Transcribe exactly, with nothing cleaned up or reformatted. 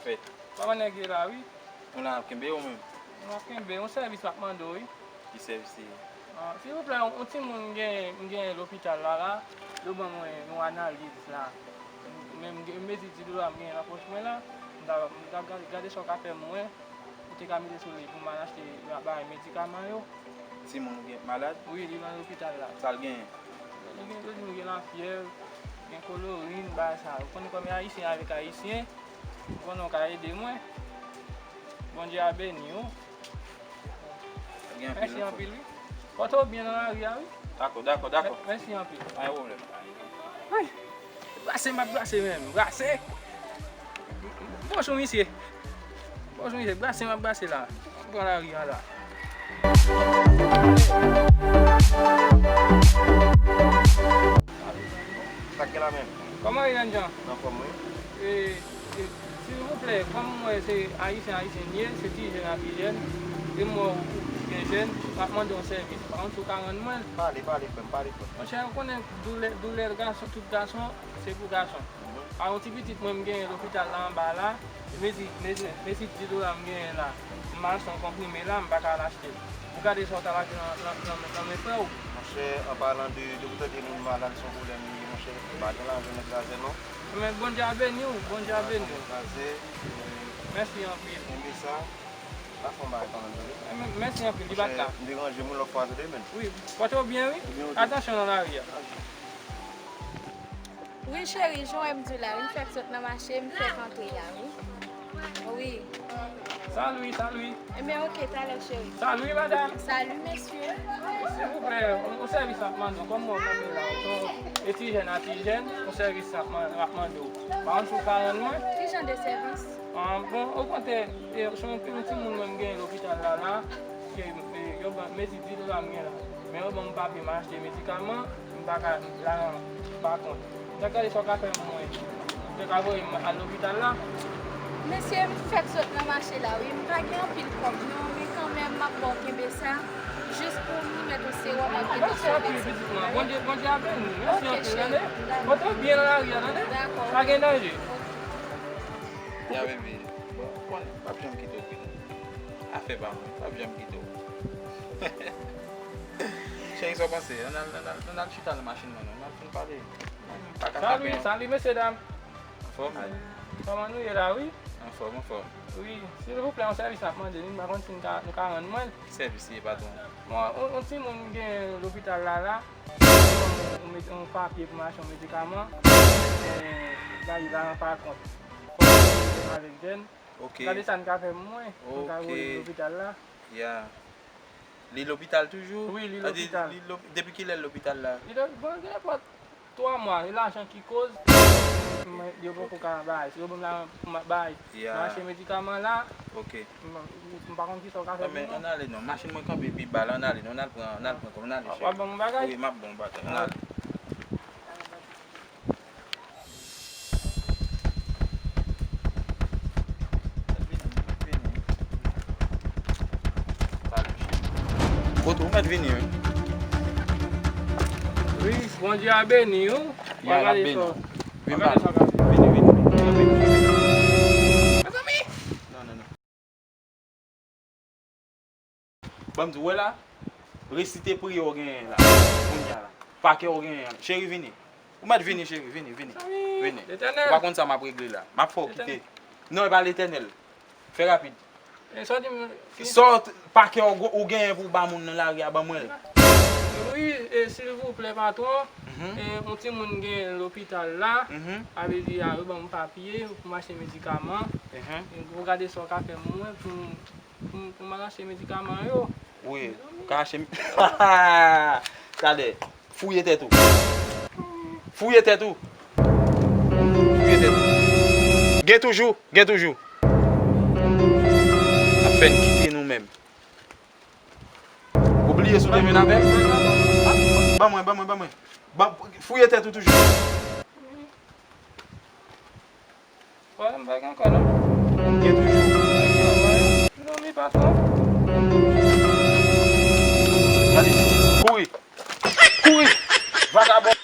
Fèt. Kòman nèg ye la, wi? Nou la ap kenbe ou menm? Nou ap kenbe, yon sèvis m ap mande w, wi. Ki sèvis li ye? Ah, silvouplè, yon, yon timoun m gen, m gen lopital la, la. Yo ban mwen yon analiz la. Men m gen, m mezi di dola m gen nan pòch mwen la. M ta, m ta gade, gade sa w ka fè mwen. Ou te ka mete sou li pou m al achte bagay medikaman yo. Timoun ou gen malad? Wi, li nan lopital la. Sa l genyen? Li gen, yo di m gen lafyèv, gen kolorin, bagay sa. Ou konnen kòm e ayisyen avèk ayisyen, ou konnen ou ka ede mwen. Bondye a beni w. Gen anpil. Mèsi anpil, wi. Pòte w byen nan lari a, wi. Dakò, dakò, dakò. Mè-, mèsi anpil. Pa gen pwoblèm. Ay, brase m ap brase menm, brase. Bonjou, misye. Bonjou, misye. Brase m ap brase la. Pran lari a la. Sa k gen la menm? Kòman ye, jènjan? Anfòm, wi. E, e, silvouplè, kòm m wè se ayisyen, ayisyen m ye, se ti jèn a pi jèn, e m wè w, ou gen jèn, m ap mande yon sèvis. Pa kont si w ka rann mwen l? Pale, pale, frè m, pale, frè m. Monchè, ou konnen doulè, doulè gason, tout gason, se pou gason. Mhm. A yon ti pitit mwen m genyen lopital la anba la, mezi, mezi, mezi di dola m genyen la. M al achte yon konprime la, m pa ka al achte l. Ou gade sa w ta lage nan, nan, nan, nan men frè w. Monchè, an palan de, de ou tande moun malad, se yon pwoblèm li ye, monchè, pa gen lajan nan kraze, non. Men Bondye a beni w, Bondye a beni w. Kraze, e, mèsi anpil. Kenbe sa, la fè yon bagay kanmenm, tande. Mè-, mèsi anpil, li pa t la. Monchè, m deranje moun lòt fwa, tande, men. Wi, pòte w byen, wi. Ou byen, ou byen. Atansyon nan lari a. Wi, cheri, jan w wè m di w la, wi, m fèk sot nan mache, m fèk antre la, wi. Wi. Salut, salut. Ebyen, oke, talè, cheri. Salut, madame. Salut, mesye. Silvouplè, yon, yon sèvis m ap mande w, kòm mwen kanpe la, yon, e ti jèn a ti jèn, yon sèvis m ap man-, m ap mande w. Pa kont si w ka rann mwen? Ki jan de sèvis? Ah, bon, okontrè, e, se yon, yon timoun mwen m genyen lopital la, la, ke, e, yo ban, mezi di dola m gen la. Men yo ban m papye m achte medikaman, m pa ka, lajan pa kont. M ta gade sa w ka fè mwen. Ou te ka voye m al lopital la? Mesye, m fèk sot nan mache la, wi. M pa gen anpil kòb, non, men kanmenm, m ap ba w kenbe sa. Jis pou m remèt ou sewòm ak medikaman. Mèsi anpil, pitit mwen. Bondye, Bondye a beni w. Mèsi anpil, tande. Oke, cheri. Dakò. Pòte w byen nan lari a, tande. Dakò. Pa gen danje. Oke. Ya, baby. Bon, ou konnen, m p ap janm kite w, Bruno. Afè pa mwen, m p ap janm kite w. Cheri, sa w panse? Ann al, ann al, ann al chita nan machin mwen non, n ap fin pale. Mwen menm m pa ka fè pè. Salut, salut, mesye dam. Anfòm? Kòman nou ye la, wi? Anfòm, anfòm. Wi, silvouplè, yon sèvis n ap mande nou, m pa konn si nou ka, nou ka rann mwen l. Ki sèvis li ye, patwon? Bon, yon, yon timoun m gen lopital la, la, yon, yon, yon papye pou m achte yon medikaman, e, bay lajan pa kont. Fò m avèk jèn. Ok. Gade sa n ka fè pou mwen, m ka voye l lopital la. Ya. Li lopital toujou? Wi, li lopital. Sa di, li lop-, depi kilè l lopital la? Li lo-, bon, gen nenpòt twa mwa, e lajan ki koz, mwen, yo poko ka bay. Si yo ban m lajan pou m bay, m achte medikaman la. Ok. M, m pa konn kisa w ka fè pou mwen. Ann ale non, machin mwen kanpe pi ba la, ann ale non, ann al pran, ann al pran kòb, ann ale cheri. W ap ban m yon bagay? Wi, m ap ba w yon bagay, ann ale. Kote ou mèt vini, wi. Wi, Bondye a beni w. Ya, l ap beni w. Vin pale. Vini, vini, vini. Mezanmi! Non, non, non. Ban m di w, wè la, resite priyè w genyen la, kounye a la. Pakè w genyen an. Cheri, vini. Ou mèt vini, cheri, vini, vini. Vini. Ou pa konn sa m ap regle la. M ap fè w kite. Non, e pa Letènèl. Fè rapid. E sa w di m? Sòt pakè w, ou genyen pou w ba moun nan lari a, ban mwen l. Wi, e, silvouplè, patwon. Mhm. E, yon timoun gen lopital la. Mhm. Sa vle di, a, yo ban m papye pou m achte medikaman. Mhm. E, pou w gade sa w ka fè pou mwen, pou, pou, pou m al achte medikaman yo. Wi, ou ka achte. Talè. Fouye tèt ou. Fouye tèt ou. Fouye tèt ou. Gen toujou, gen toujou. Ap fè n kite nou menm. Ou bliye si w te vin avè m? Ban mwen, ban mwen, ban mwen. Ban, fouye tèt ou toujou. Wè, m pa gen ankò non. Gen toujou. Mezanmi, patwon. Gade, kouri. Kouri. Vagabon.